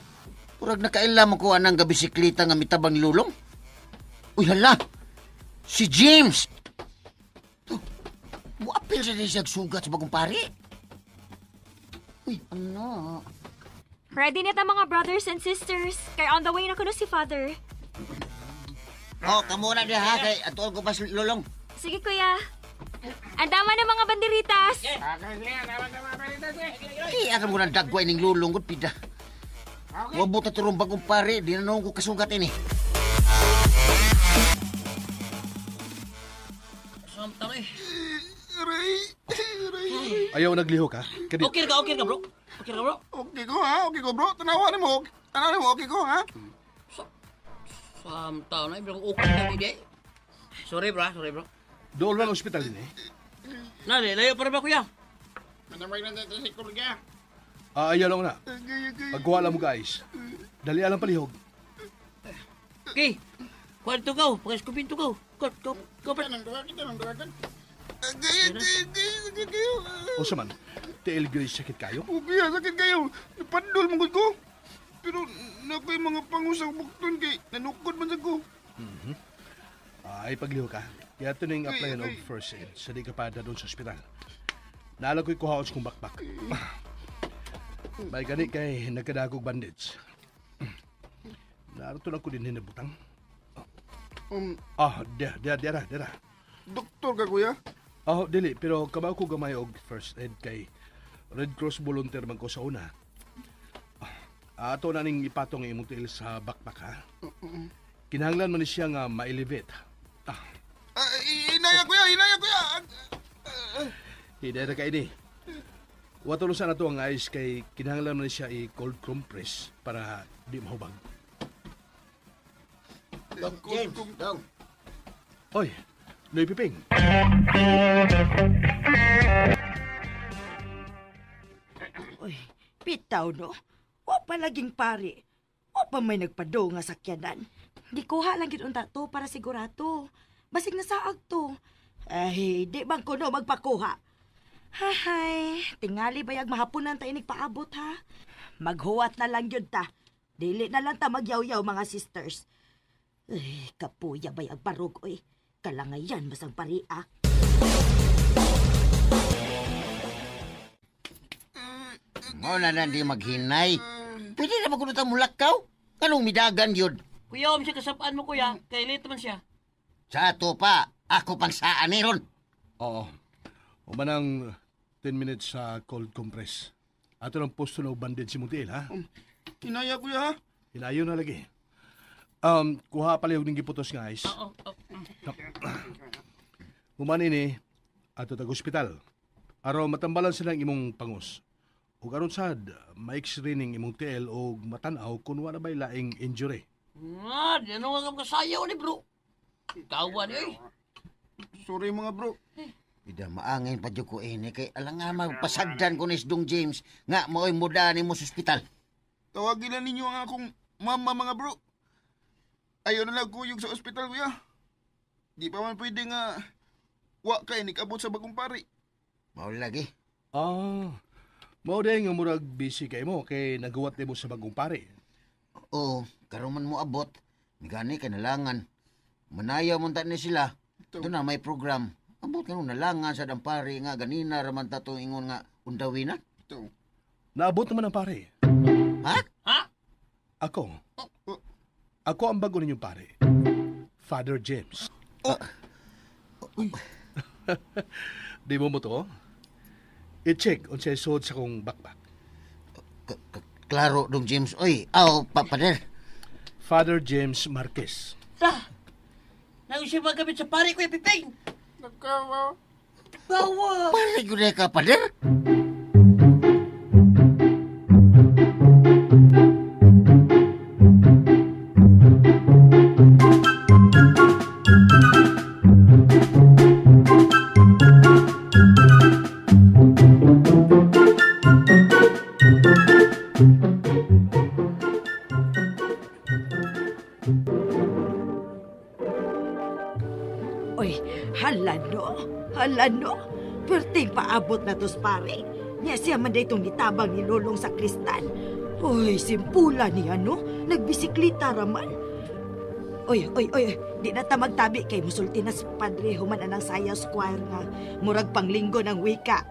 Murag nakaila mo ko anang gabisikleta nga mitabang lulong. Uy hala. Si James. Muapil sa siya sugat sa bagong pari. Uy, ano? Ready na ta mga brothers and sisters. Kay on the way na kuno si Father. Oh, kamo na diha ha kay atuon ko pa lulong. Sige kuya. Andama na mga banderitas. Ay, aram mo nang dagway ning lulong gud pida. Wabot na turong bagong pare, di na noon ko kasugat ini. Samtang eh. Aray, aray. Ayaw naglihok ha? Kadi, Okay ka bro. Okay ka bro. Okay ko ha, okay ko bro. Tanawa ni mo. Tanawa ni mo, okay ko ha. Samtang na, bro. Okay ka di. Sorry bro, sorry bro. Dool ba ang ospital din eh? Nani, layo para ba kuya? Ah, ayaw lang na. Pagkuha lang mo guys. Dali lang palihog. Okay. Kuha dito ka, pagkaskupin to ka. Go, go, pa. O sa man, tiil gyud sakit kayo? Okay, sakit kayo. Napandol mo ko. Pero nakoy mga pangusang bukton kay nanukod man sa ko. Mm-hmm. Ay, paglihok ka. Kaya ito na yung applyan og first aid sa di ka pa doon sa ospital. Naalag ko'y kuhaon kong bakbak. May gani kay nagkadagog bandage. Naruto lang ko din hinabutang. Dira. Doktor ka, kuya? Oh, dili. Pero kabaw ko gamay og first aid kay Red Cross volunteer man ko sa una. Ato na ning ipatong imong tiil sa bakbak, ha? Kinahanglan man ni siya nga ma-elevate. Inaya, kuya! Inaya, kuya! Hinaya ka ini. Watulosan na to ang ice kay kinahanglan man siya i-cold compress para di mahubag. Dong, James, dong. Oy, Noy Piping. Uy, bitaw no. O palaging pare. O pa may nagpado nga sakyanan. Gikuha lang gid unta to para sigurado. Basig na saag to. Ay, di bang kuno magpakuha. Hahay, tingali bayag mahaponan ta inig paabot ha. Maghuwat na lang yun ta. Dili na lang ta magyaw-yaw mga sisters. Ay, kapuya bayag barog oy. Kalangayan masang paria. Mo na lang di maghinay. Pwede na ba kuno ta mulakaw? Anong midagan yun? Kuya, om siya kasapaan mo kuya. Kay late man siya. Sa ato pa, ako pang saan ni ron. Oo. Umanang 10 minutes sa cold compress. Ato lang posto na bandage si Muntiil, ha? Hinaya, kuya, ha? Hinayo na lagi. Kuha pala yung giputos nga ice. Human ini ato tag ospital. Aron matambalan silang imong pangus. Ug aron sad ma-x-ray ning imong TL og matan-aw kung wala ba'y laing injury. Nga, di na nga kasayaw ni bro. Kawa ni oy. Sorry mga bro. Ida maangin pa jud ko ini kay alangan magpasagdan ko ni Dong James nga maoy muda nimo sa ospital. Tawagin na ninyo ang akong mama mga bro. Ayaw na lang kuyog sa ospital kuya. Di pa man pwede nga wa kay nikabot sa bagong pari. Mao lagi. Ah, mao day nga murag busy kay mo kay nagawat nimo sa bagong pare. Oo, karon man mo abot. Migani kay nalangan. Manayaw man ta ni sila. Doon na may program. Abot nga nalangan sa dampari nga ganina raman ta tong ingon nga undawin na. Ito. Naabot naman ang pare. Ha? Ha? Ako. Ako ang bago ninyong pare. Father James. Oh. Di mo mo to? I-check unsay suod sa kong backpack. Klaro, Dong James. Oy, aw, pader. Father James Marquez. Sa! Nang siya magamit sa pare ko, Piping! Nagkawa. Bawa! Pare ko na ka, pader? Oy, hala no. Hala no. Perting paabot na tos pare. Nya siya man itong gitabang ni Lolong sa kristal. Oy, simpula niya no. Nagbisiklita raman. Oy, oy, oy, di na ta magtabi kay musulti na sa padre human anang saya square nga murag panglinggo ng wika.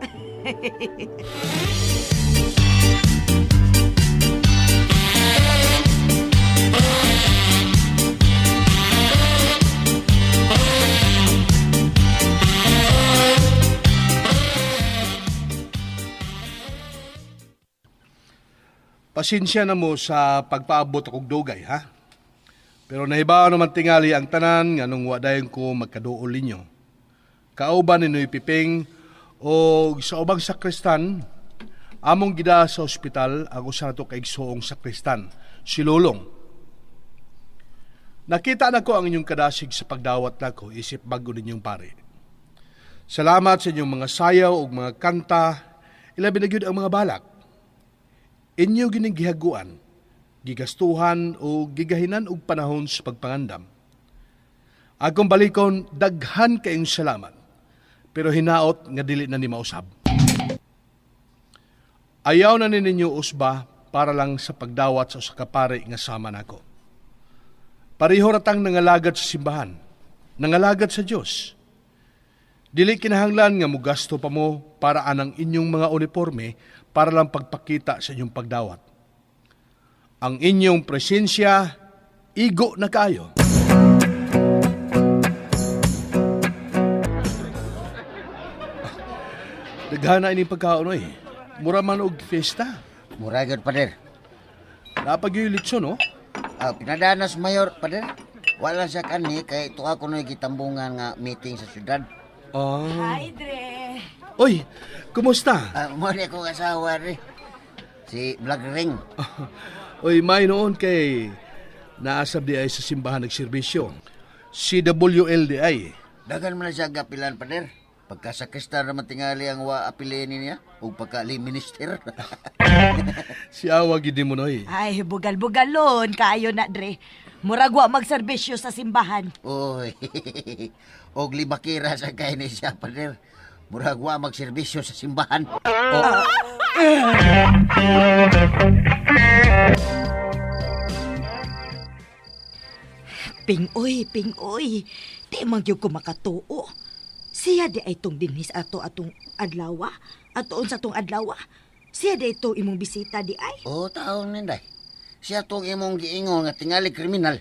Pasensya na mo sa pagpaabot akong dugay, ha? Pero nahibaw naman tingali ang tanan nga nung wadayon ko magkaduol ninyo. Kauban ni Noy Piping o sa ubang sakristan, among gida sa ospital ang usa nato kaigsoong sakristan, si Lolong. Nakita na ko ang inyong kadasig sa pagdawat nako isip bago ninyong pare. Salamat sa inyong mga sayaw ug mga kanta, ilabi na gyud ang mga balak. Inyo gining gihaguan, gigastuhan o gigahinan og panahon sa pagpangandam. Akong balikon, daghan kayong salamat, pero hinaot nga dili na ni mausab. Ayaw na ninyo usba para lang sa pagdawat sa usa ka pare nga sama nako. Pareho ratang nangalagad sa simbahan, nangalagad sa Dios. Dili kinahanglan nga mugasto pa mo para anang inyong mga uniforme para lang pagpakita sa inyong pagdawat. Ang inyong presensya, igo na kayo. Daghana ini pagkaon oy. Mura man og fiesta. Mura gyud, pader. Napagyoy litson, no? Pinadanas mayor, pader. Wala siya kani kay tuwa ko no'y gitambungan nga meeting sa syudad. Ah. Hi, Dre. Oy, kumusta? Mo ni akong asawa rin. Si Vlog Ring. Oy, may noon kay naasab di ay sa simbahan nagserbisyo. CWLDI. Dagan man na siya gapilan, pader. Pagka sa kristal naman tingali ang wa apilinin niya o pagka minister. Si awa gid mo noy. Ay, bugal-bugalon kaayo na, Dre. Murag wa magserbisyo sa simbahan. Oy, og libakira sa kay ni siya, pader. Murag wa magserbisyo sa simbahan. Oh. Pingoy, pingoy. Di man gyud ko makatuo. Siya di ay tong dinhis ato atong adlawa. Atoon sa tong adlawa. Siya di ito imong bisita di ay. Oo, taon ninday. Siya tong imong giingon nga tingali kriminal.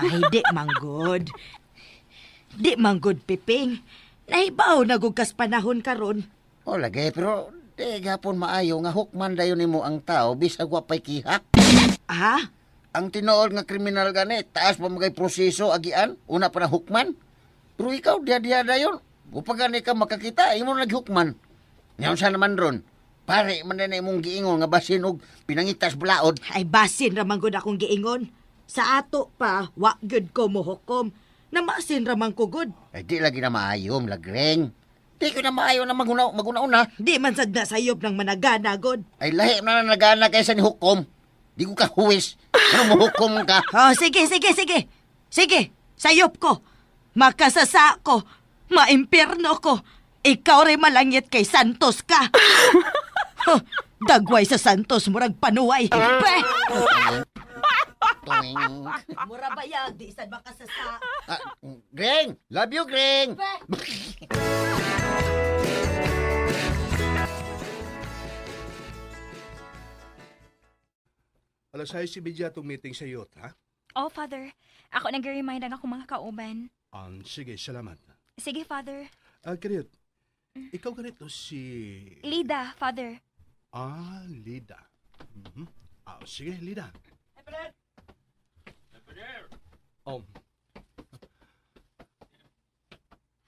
Ay, di manggod. Di manggod, Piping. Nahibaw na gud kas panahon karon. O lagi, pero di gapon maayo nga hukman dayon nimo ang tao bisag wa pay kiha. Ha? Ang tinuod nga kriminal gani, taas pa magay proseso agian, una pa na hukman. Pero ikaw, diya-diya dayon. Upa gani ka makakita, imo naghukman. Ngayon sa naman ron, pare man na imong giingon nga basin og pinangitas balaod. Ay basin ra man gud akong giingon. Sa ato pa, wa gyud ko mohukom. Namasin ra man ko gud. Ay di lagi na maayo, lagreng. Di ko na maayo na maguna-una. Di man sad na sayop ng managana gud. Ay lahi man na nagana kaysa ni hukom. Di ko ka huwis. Ano mohukom ka? Oh, sige, sige, sige. Sige, sayop ko. Makasasa ko. Maimpirno ko. Ikaw rin malangit kay Santos ka. Huh, dagway sa Santos, murag panuway. Pe! Tuwing. Mura bayag, di sad makasasa. Ah, Greng! Love you, Greng! Pe! Alas 6:30 atong meeting sa youth, ha? Oh, Father. Ako nag-remind ang akong mga kauban. Sige, salamat. Sige, Father. Ah, Kariyot, ikaw ganito si... Lida, Father. Ah, Lida. Mhm. Ah, sige, Lida. Oh,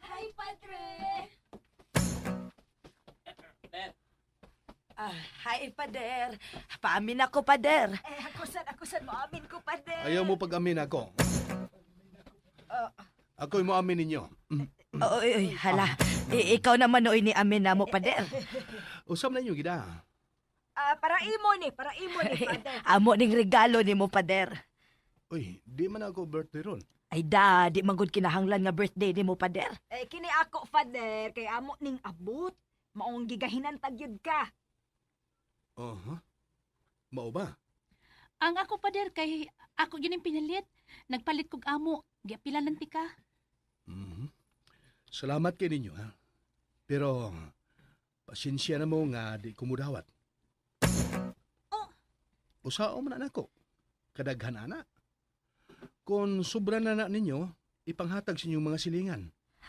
Hi, Padre! Ah, hi, Pader. Paamin ako, Pader. Eh, ako sad mo amin ko, Pader. ayaw mo pag-amin ako. Ako'y mo amin ninyo. Oy, oy, hala. Ikaw naman oy ni amin na mo, Pader. Usap na inyo, gida. Ah, para imo ni, Father. Amo ning regalo ni mo, Pader. Uy, di man ako birthday ron. Ay da, di man gud kinahanglan nga birthday ni mo, Pader. Eh, kini ako, Father, kay amo ning abot. Maong gigahinan tagyud ka. Oh, Mao ba? Ang ako pader kay ako yun yung pinalit. Nagpalit kog amo. Giapila lang ti ka. Mhm. Salamat kay ninyo, ha? Pero, pasensya na mo nga di kumudawat. Oh. Usao man na nako. Kadaghan ana. Kung sobra na na ninyo, ipanghatag sa inyong mga silingan.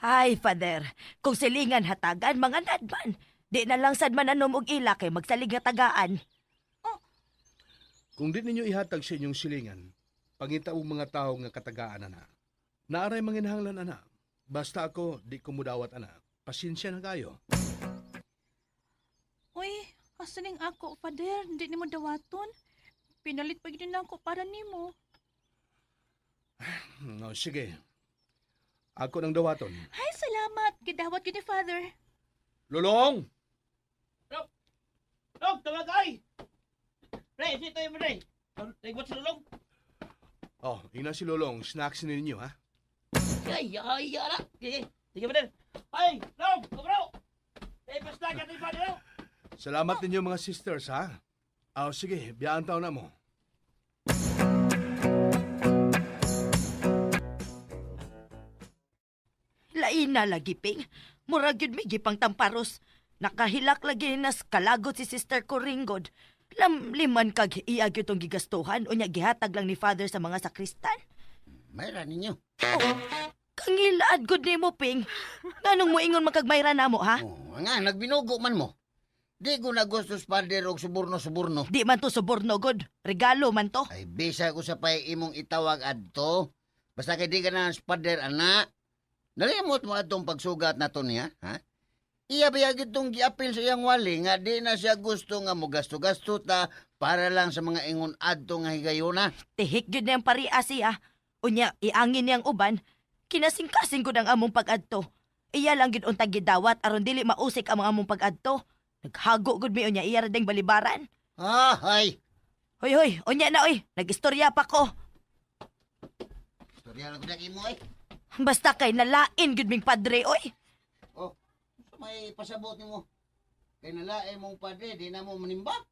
Ay, Father, kung silingan hatagan, mga nadman. Di na lang sad mananom og ila kay magsalig nga tagaan. Kung di ninyo ihatag sa inyong silingan, pangita og mga tao nga katagaan ana. Naaray manginahanglan ana. Basta ako di kumudawat ana. Pasensya na kayo. Uy, asa ning ako, Father? Hindi nimo dawaton. Pinalit pa gyud na ako para nimo. No, sige. Ako nang dawaton. Ay, salamat. Gidawat gyud ni Father. Lulong! Long, tawag ay! Pre, si tayo mo, pre. Tigwat sa lulong. Oh, ina si Lulong, snacks ninyo ha. Ay, ay, ala. Sige, sige, Father. Ay, Long, bro. Eh, basta ka ni Father. Salamat ninyo mga sisters ha. Oh, sige, biyaan taon na mo. Laina lagi, Ping. Murag yun may gipang tamparos. Nakahilak lagi nas kalagot si Sister Coringod. Lam liman kag iya gyud tong gigastuhan unya gihatag lang ni Father sa mga sakristan. Mayra ninyo. Kangilaad gud nimo, Ping. Nganong moingon man kag mayra namo, ha? Oh, nga, nagbinugo man mo. Di ko na gusto sa og suborno-suborno. Di man to suborno gud. Regalo man to. Ay, bisa ko sa pay imong itawag adto. Basta kay di ka na spader, ana. Nalimot mo atong pagsugat na to niya, ha? Iya ba gyud tong giapil sa iyang wali nga di na siya gusto nga mo gasto-gasto ta para lang sa mga ingon adto nga higayona. Tihik gyud niyang pariya siya. Unya, iangin niyang uban. Kinasingkasing gud ang among pag-adto. Iya lang gyud untag gidawat aron dili mausik ang mga among pag-adto. Naghago gud mi unya iya ra ding balibaran. Ah, hay. Hoy hoy, unya na oy, nagistorya pa ko. Istorya lang ko imo eh. Basta kay nalain gud ming padre oy. Oh, may pasabot nimo. Kay nalain mong padre, di na mo manimbak.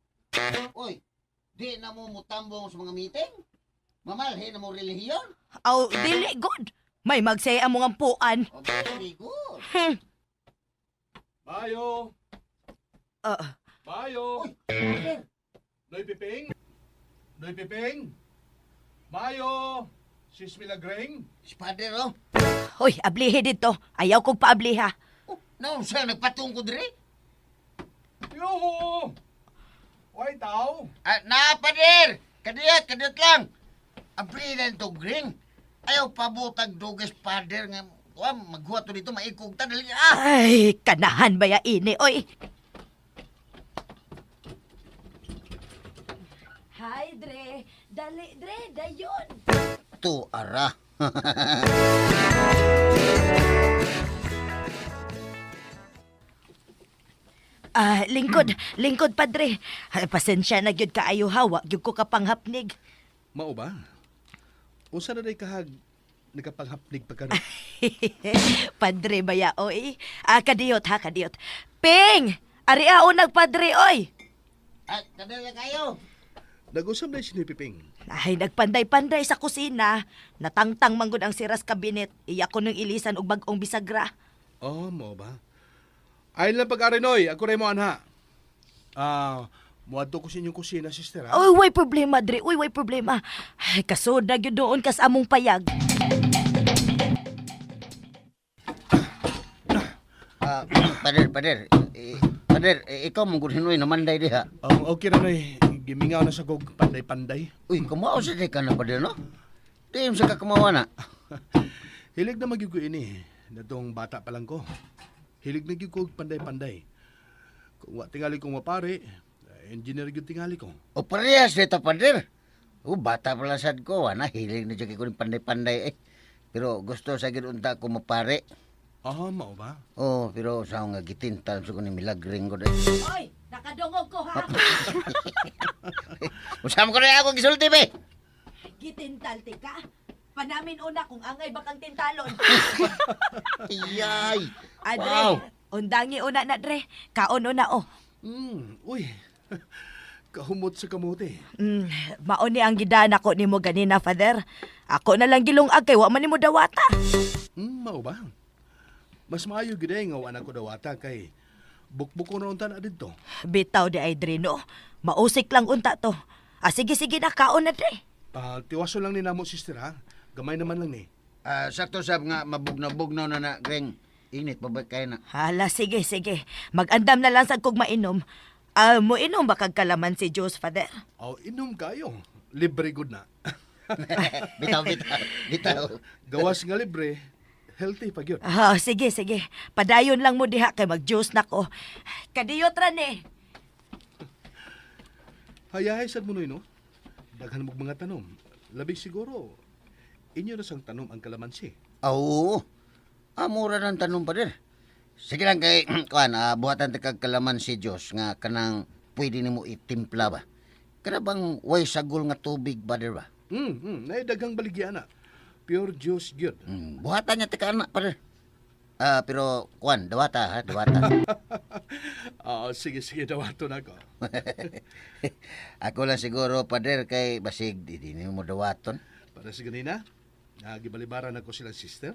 Oy, di na mo mutambong sa mga meeting. Mamalhin na mo relihiyon. Aw, dili gud. May magsaya ang mga puan. Oh, very good. Bayo! Ah, Bayo! Uy, padre. Noy Piping? Noy Piping? Mayo! Sis Milagreng? Si padre, oh. hoy, ablihe dito. Ayaw kong paabliha. Oh, naon siya nagpatungkod diri? Yuhu! Way tao! Ah, na, pader! Kadiyat, kadiyat lang. Abrilan to, Green. Ayaw pabutag dugis, Father, nga kuha, maghuwa to dito, maikog ta, dali ah! Ay, kanahan ba ya ini, oy? Hi, Dre. Dali, Dre, dayon. To, ara. Ah, lingkod, lingkod, Padre. Ay, pasensya na gyud kaayo ha, wa gyud ko kapanghapnig. Mao ba? Unsa na day kahag nakapanghapnig pa karon? Padre ba ya, oy? Ah, kadiyot ha, kadiyot. Ping! Ari ao nagpadre, oy! Ay, kadala kayo. Nag-usap na si ni Piping. Ay, nagpanday-panday sa kusina. Natangtang manggod ang siras kabinet. Iya ko nung ilisan og bag-ong bisagra. Oh, mao ba? Ay lang pag-ari noy, ako rin mo anha. Ah, muadto ko sa inyong kusina, sister ha. Uy, way problema, Dre. Uy, way problema. Ay, kasod na gyud doon kas among payag. Ah, pader, pader. Eh, pader, eh, ikaw mong gud hinoy namanday diha. Oh, okay ra noy. Gimingaw na sa kog panday-panday. Uy, kumao sa di ka na, pader, no? Di sa ka kumawa na. Hilig na magyud ko ini. Natong bata pa lang ko. Hilig na gyud ko og panday-panday. Kung wa tingali kong mapare, engineer gyud tingali ko. O parehas dito, pader. O, bata pa lang sad ko. Wana, hilig na dyan ko ng panday-panday eh. Pero gusto sa gyud unta ko mapare. Ah, mao ba? Oh, pero sa nga gitintal sa ko ni milagring ko dahil. Oy, nakadungog ko ha. Usam ko na ako gisulti be. Gitintal ti ka. Panamin una kung angay bakang tintalon. Iyay. Adre, Wow. undangi una na, Dre. Kaon una, oh. Uy. Kahumot sa kamote. Mao ni ang gidana ko nimo ganina, Father. Ako na lang gilungag kay wa man nimo dawata. Mao ba? Mas maayo gid ay nga wa na ko dawata kay bukbuk ko na unta na didto. Bitaw di ay, Dre, no. Mausik lang unta to. Ah, sige, sige na, kaon na, Dre. Ah, tiwaso lang ni namo sister ha. Gamay naman lang ni. Ah, sakto sab nga mabugnaw-bugnaw na na, Greng. Init pa ba kayo na? Hala, sige, sige. Mag-andam na lang sad kog mainom. Ah, moinom ba kag kalaman si Diyos, Father? Oh, inom kayo. Libre good na. Bitaw, bitaw, bitaw. Gawas nga libre, healthy pa gyud. Ah, sige, sige. Padayon lang mo diha kay mag-juice na ko. Kadiyot ra ni. Hayahay sad mo noy no. Daghan mog mga tanom. Labi siguro inyo na sang tanom ang kalamansi. Ah, oo. Ah, mura ng tanom pa din. Sige lang kay, kuan, buhatan ta kag kalamansi Diyos nga kanang pwede nimo itimpla ba. Kana bang way sagol nga tubig ba dir ba? Nay daghang baligya na. Pure juice gyud. Buhatan niya tika anak pa. Ah, pero kuan, dawata ha, dawata. Ah, sige sige dawato na ko. Ako lang siguro pader kay basig di di nimo dawaton. Para sa ganina, nagibalibaran ako silang sister.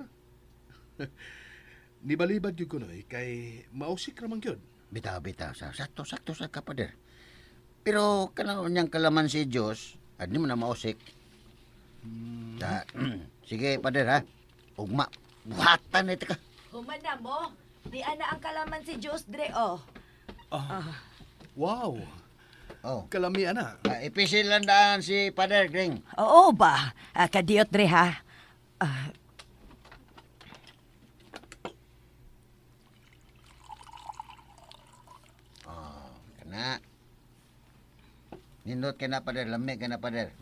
Nibalibad gyud ko noy kay mausik ra man gyud. Bitaw bitaw sa sakto sakto sa ka pader. Pero kanang unyang kalaman si Dios, adni mo na mausik. Ta, sige pader ha. Ugma, buhatan ito ka. Human na mo. Di ana ang kalaman si Diyos, Dre, oh. Ah. Wow. Oh. Kalami ana. Ah, ipisil lang daan si Pader Gring. Oo ba? Ah, kadiyot, Dre, ha? Ah. Oh, kana. Nindot ka na, Pader. Lami ka na, Pader.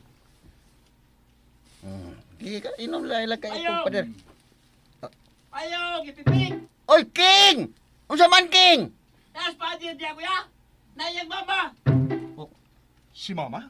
Di ka, inom lang ilang kaipong, Pader. Ayaw, gipiping! Oy, King! Unsa man, King? Nas, Pader, di ako ya! Nayag mama! Oh, si mama?